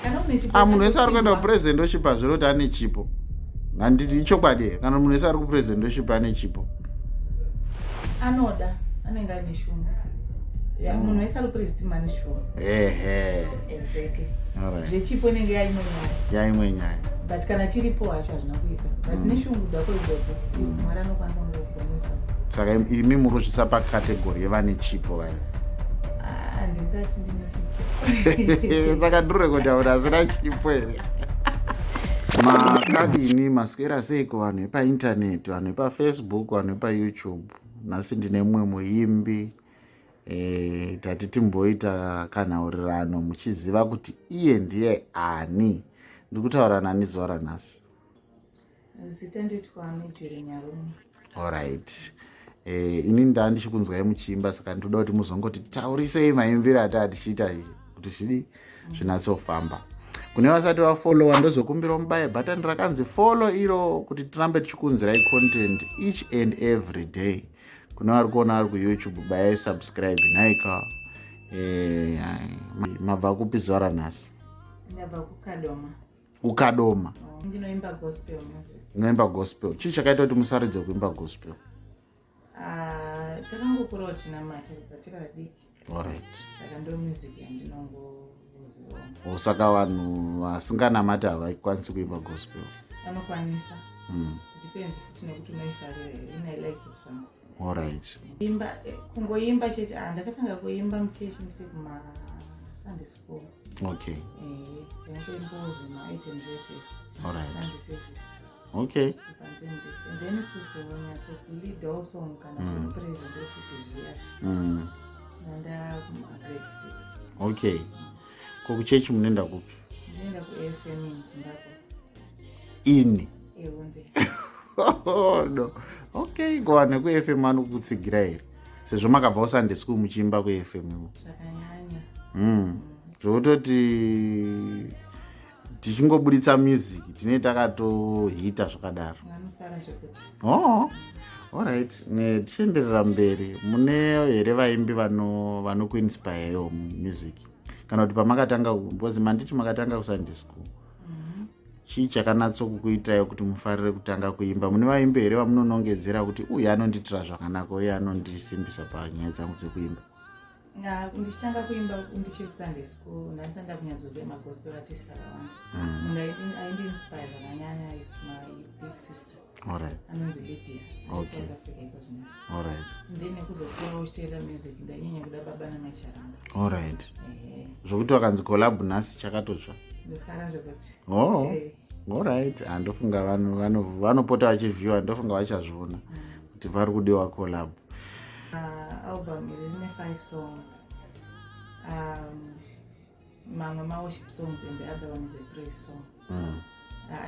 Kana une chipo Ah, munhu wese ari kuenda chako kupresident worship hazviri kuti ane chipo. Handiti ichokwadi here? Kana munhu wese ari kupresident worship ane chipo. Anoda anenge aine shungu. Ya, munhu wese ari kupresident ane shungu. Ehe. Exactly. Alright. Zvechipo inenge yaimwe nyaya. Yaimwe nyaya. But kana chiripo hacho hazvina kuipa. But neshungu dzako idzodzo still Mwari anokwanisa kungokugonesa. Saka imi muri kuzvisa pacategory yevane chipo vaya. Ah, ndingati ndine chipo. Saka ndiri kutaura asina chipo here? Makadini, maswera seiko vanhu vepaintaneti, vanhu vepaFacebook, vanhu vepaYouTube? Nhasi ndine mumwe muimbi. Tati timboita kanhaurirano muchiziva kuti iye ndiye ani. Ndiri kutaura nani zuva ranhasi? Zita nditwa Nejere Nyarume. Alright. Ini ndaa ndichikunzwai muchiimba, saka ndinoda kuti muzongoti taurisei maimbiro ataa tichiita kuti zvidi zvinatsofamba. Kune vasati vafollowa, ndozokumbira mubaye bhatani rakanzi follow iro kuti tirambe tichikunzirai content each and every day. Kune vari kuona vari kuYouTube, bayai subscribe. Nhaika, mabva kupi zuva ranhasi? Ndabva kuKadoma. Ukadoma? Oh, ndinoimba gospel music. Unoimba gospel. Chii chakaita kuti musarudze kuimba gospel? Ah, takangokurawo tinamata kubva tiri vadiki. Saka ndo music yandinongozivawo. Saka vanhu vasinganamati havakwanisi kuimba gospel? Vanokwanisa. Depends futi nekuti unoifarira here. Ini I like it zvangu. Imba, kungoimba chete. Ah, ndakatanga kuimba muchechi ndiri kuma Sunday school. Taingoimbawo zvemaitems zveshe. Sunday service. And then kuzonyatsokuleadawo song kana zvepraise and worship zviya, ndanda kuma grade 6. Okay, ko kuchechi munoenda kupi? Ndinoenda kuAFM in Zimbabwe. Ini Eunde. No, okay. Ko vanhu vekuAFM vanokutsigira here, sezvo makabva kuSunday school muchiimba kuAFM imo? Zvakanyanya. Zvokutoti tichingobuditsa music tinee takatohita zvakadaro? Vanofara zvekuti. Oh, alright. Tichienderera mberi, mune here vaimbi vanokuinspirewo music, kana kuti pamakatanga, because manditi makatanga kuSunday school, chii chakanatsokukuitai kuti mufarire kutanga kuimba? Mune vaimbi here vamunonongedzera kuti uyu anondiitira zvakanaka, uye anondisimbisa panyaya dzangu dzekuimba? Ndichitanga kuimba ndichiri kuSunday school, ndandisati ndakunyatsoziva magospel artist akawanda. Munhu aindiinspire zvakanyanya is my big sister, anonzi Lydia, South Africa iko zvinezvi. Then nekuzokura uchiteerera music, ndainyanya kuda Baba naMacharanga. Alright, zvokuti vakanzi collab nhasi, chakatotsva? Ndofara zvekuti. Oh. Alright, handofunga vanopota vachivhiwa, ndofunga vachazviona kuti vari kudiwa collab. Album iri rine five songs. Mamwe maworship songs and the other one is a praise song.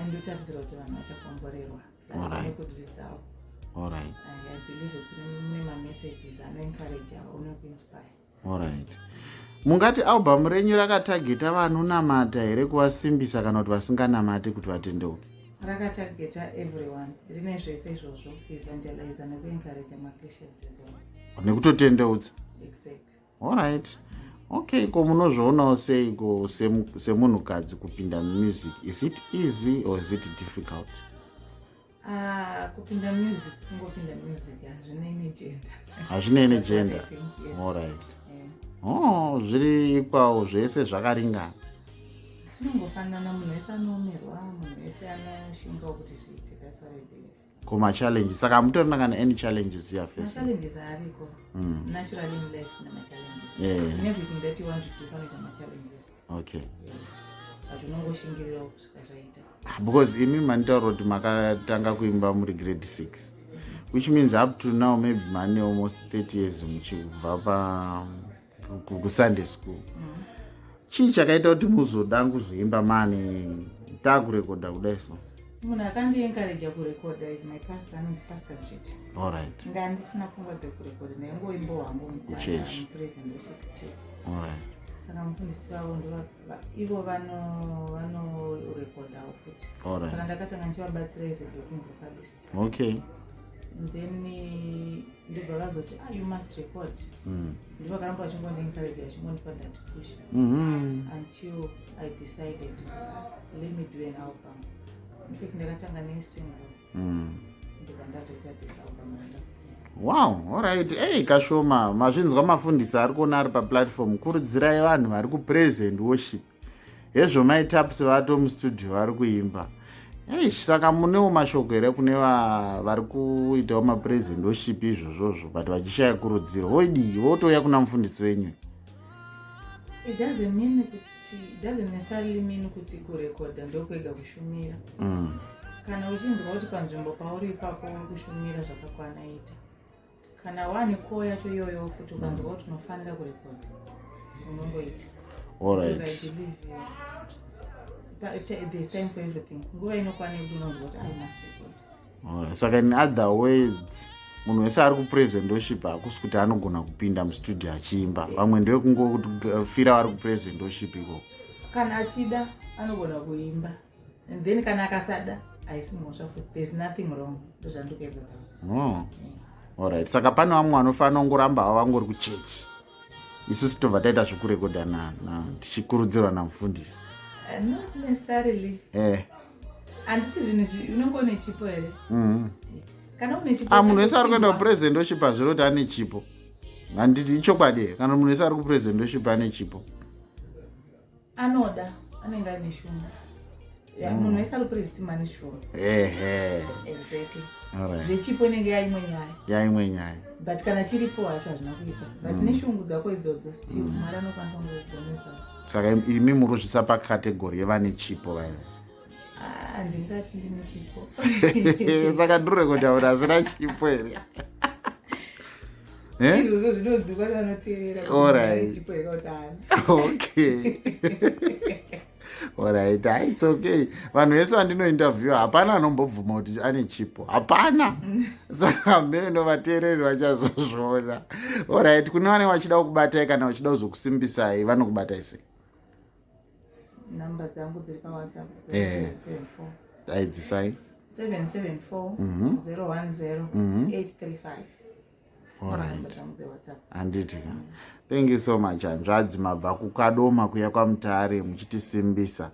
Indotarisira kuti vanhu vachakomborerwa nekudzidzawo. I believe kuti mune mamessages anoencourageawo, unokuinspire. Alright, mungati album renyu rakatageta vanonamata here kuvasimbisa, kana kuti vasinganamati kuti vatendeuke? Rakatageta everyone. Rine zvese izvozvo, kuevangeliza nekuencourage maChristians as well. Nekutotendeutsa. Exactly. Alright, okay. Ko munozvionawo sei ko semunhukadzi kupinda music? Is it easy or is it difficult? Ah, kupinda music, kungopinda music hazvinei negender. Hazvinei negender. That's what I think, yes. Alright. Yeah. Oh, zviri equal, zvese zvakaringana. Zvinongofanana, munhu wese anoomerwa, munhu wese anoshingawo kuti zviite. That's what I believe. Kumachallenge, saka hamutorina kana any challenges you are facing? Machallenges ariko. Naturally in life kuna machallenges. In everything that you want to do panoita machallenges. Yeah. But unongoshingirirawo kusvika zvaita. Ah, because imi manditaura kuti makatanga kuimba muri grade 6, which means up to now maybe mane almost 30 years muchibva pa kuSunday school. Chii chakaita kuti muzoda kuzoimba mane taakurekodha kudai so? Munhu akandiencouragea kurekodha is my pastor, anonzi Pastor Jit. Nga ndisina pfungwa dzekurekodha, ndaingoimbo hangu. Kuchechi. Mupraise and worship church. Saka mufundisi vavo ivo vanorekodhawo futi. Saka ndakatanga ndichivabatsira as a backing vocalist. And then ndobva vazoti, "Ah, you must record." Ndivakaramba vachingondiencourage, vachingondipa that push until I decided, "Ah, let me do an album." In fact, ndakatanga nesingle, ndobva ndazoita this album randakuita. Wow, alright. Ei, kashoma. Mazvinzwa, mafundisi ari kuona ari paplatform, kurudzirai vanhu vari kupraise and worship. Hezvo, maitaps vato mustudio vari kuimba. Ei, saka munewo mashoko here kune vari kuitawo mapraise and worship izvozvozvo, but vachishaya kurudziro? Voidii? Votouya kuna mufundisi wenyu? It doesn't necessarily mean kuti kurekodha ndokwega kushumira. Kana uchinzwa kuti panzvimbo pauri ipapo uri kushumira zvakakwana, ita. Kana wane call yacho iyoyo futi, ukanzwa kuti unofanira kurekodha, unongoita. Because I believe there's time for everything. Nguva inokwana yekuti unonzwa kuti I must record. Alright. Saka in other words, munhu wese ari kupraise and worship hakusi kuti anogona kupinda mustudio achiimba. Vamwe ndevekungofira vari kupraise and worship ikoko. Kana achida anogona kuimba, and then kana akasada haisi mhosva futi. There's nothing wrong, ndozvandikuedza taura. Oh. Alright, saka pane vamwe vanofanira kungoramba havo vangori kuchechi, isusu tobva taita zvekurekodha tichikurudzirwa namufundisi? Not necessarily. Handiti zvinhu unonge une chipo here? Kana une chipo Ah, munhu wese ari kuenda chako. Kupraise and worship hazviro kuti ane chipo, handiti? Ichokwadi here? Kana munhu wese ari kupraise and worship ane chipo? Anoda, anenge aine shungu. Ya, munhu wese ari kupraise team ane shungu. Exactly. Zvechipo inenge yaimwe nyaya. Yaimwe nyaya. But kana chiripo hacho hazvina kuipa, but neshungu dzako idzodzo, still Mwari anokwanisa kungokugonesa. Saka imi muri kuzvisa pacategory yevane chipo vaiva? Ah, handingati ndine chipo. Saka ndirekodha kuti asina chipo here? Eh? Izvozvo zvinonzwikwa nevanoteerera kuti ane chipo here kuti haana. Okay, alright. Hai, it's okay. Vanhu vese vandinointerviewa hapana anombobvuma kuti ane chipo, hapana. Saka meno, vateereri vachazozviona. Alright, kune vanenge vachida kukubatai kana vachida kuzokusimbisai, vanokubatai sei? Namba dzangu dziri paWhatsApp: 774 Daidzisai. 774 010 835. Namba dzangu dzeWhatsApp. Handiti ka? Thank you so much, hanzvadzi. Mabva kuKadoma kuya kwaMutare muchitisimbisa.